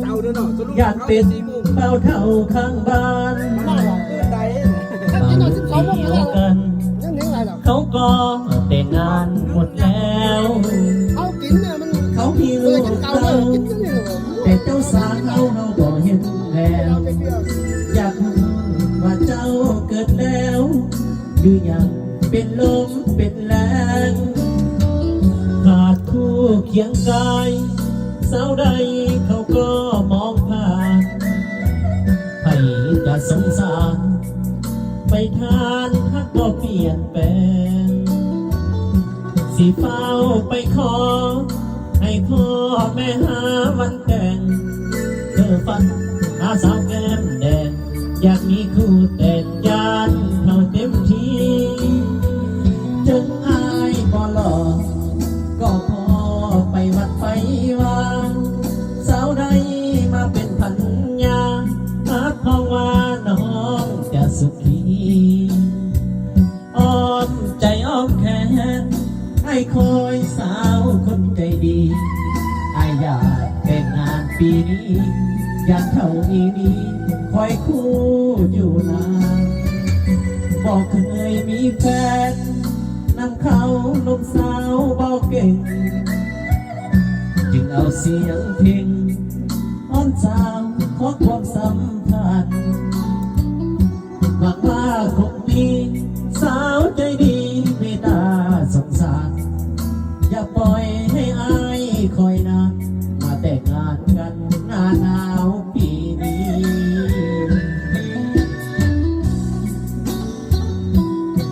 ເອົາເດີເນາະ ສະຫຼຸບ ຢາກເປັນບ່າວເຖົ້າຂ້າງບ້ານ ມາເອົາຄືນໃດ ມາຢູ່ດຽວກັນ ເຂົາກໍແຕ່ງງານໝົດແລ້ວ ເຂົາກິນນະ ມັນ ເຂົາມີລູກເຕົ້າ ແຕ່ເຈົ້າສາວເຮົາ ເຮົາບໍ່ເຫັນແລ້ວ ຢາກຮູ້ວ່າເຈົ້າເກີດແລ້ວ ຫຼືຍັງເປັນລົມເປັນແລງ ຂາດຄູ່ຄຽງກາຍ ສາວໃດເຂົາກໍມອງຜ່ານ ໃຜຈະສົງສານ ໄປທ່ານຮັກບໍ່ປ່ຽນແປງ ຊິຟ້າວໄປຂໍ ໃຫ້ພໍ່ແມ່ຫາວັນແຕ່ງ ເດີຝັນຫາສາວແກ້ມແດງ ຢາກມີຄູ່ແຕ່ງ ຢ້ານເຖົ້າເຕັມທີ່ ເຖິງອ້າຍບໍ່ຫຼໍ່ ກໍພໍໄປວັດໄປວາ ສາວໃດມາເປັນພັນຍາ ຮັບຮອງວ່ານ້ອງຈະສຸຂີ ອ້ອມໃຈອ້ອມແຂນ ອ້າຍຄອຍສາວຄົນໃຈດີ ອ້າຍຢາກແຕ່ງງານປີນີ້ ຢ້ານເຖົ້າອີ່ຫຼີ ຄອຍຄູ່ຢູ່ນານ ບໍ່ເຄີຍມີແຟນ ນຳເຂົາລົມສາວບໍ່ເກັ່ງ ຈຶ່ງເອົາສຽງເພັງ ອ້ອນສາວຂໍຄວາມສຳພັນ ຫວັງວ່າຄົງມີສາວໃຈດີເມດຕາສົງສານ ຢ່າປ່ອຍໃຫ້ອ້າຍຄອຍນານ ມາແຕ່ງງານກັນໜ້າໜາວປີນີ້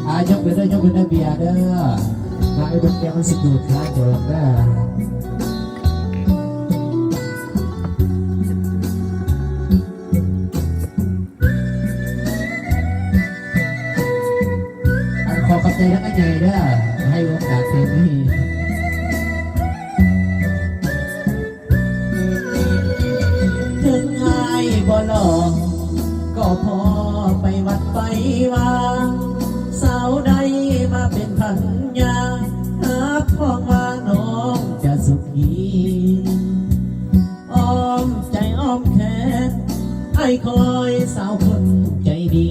ອ່າ ຍົກຂຶ້ນເດີ ຍົກຂຶ້ນເດີ ເບຍເດີ ມາໃຫ້ເບິ່ງແກ້ວມັນຊິດູດຂາໂຈນເດີ. ອັນ ຂໍຂອບໃຈທາງອ້າຍໃຫຍ່ເດີ ໃຫ້ໂອກາດເພງນີ້ ເຖິງອ້າຍບໍ່ຫຼໍ່ ກໍພໍໄປວັດໄປວາ ສາວໃດມາເປັນພັນຍາ ຮັບຮອງວ່ານ້ອງຈະສຸຂີ ອ້ອມໃຈອ້ອມແຂນ ອ້າຍຄອຍສາວຄົນໃຈດີ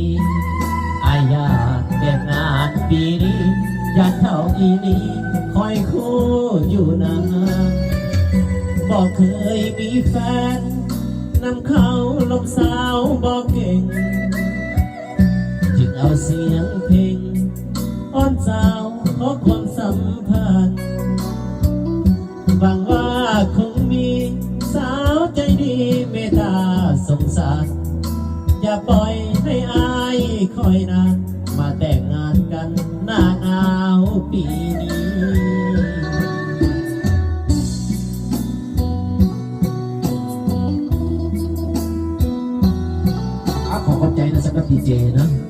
ອ້າຍຢາກແຕ່ງງານປີນີ້ ຢ້ານເຖົ້າອີ່ຫຼີ ຄອຍຄູ່ຢູ່ນານ ບໍ່ເຄີຍມີແຟນ ນຳເຂົາລົມສາວບໍ່ເກັ່ງ ຈຶ່ງເອົາສຽງເພັງ ອ້ອນສາວຂໍຄວາມສຳພັນ ຫວັງວ່າຄົງມີສາວໃຈດີເມດຕາສົງສານ ຢ່າປ່ອຍໃຫ້ອ້າຍຄອຍນານ ມາແຕ່ງງານກັນໜ້າໜາວປີນີ້. ອ່າ ຂໍຂອບໃຈນະ ສຳລັບດີເຈເນາະ.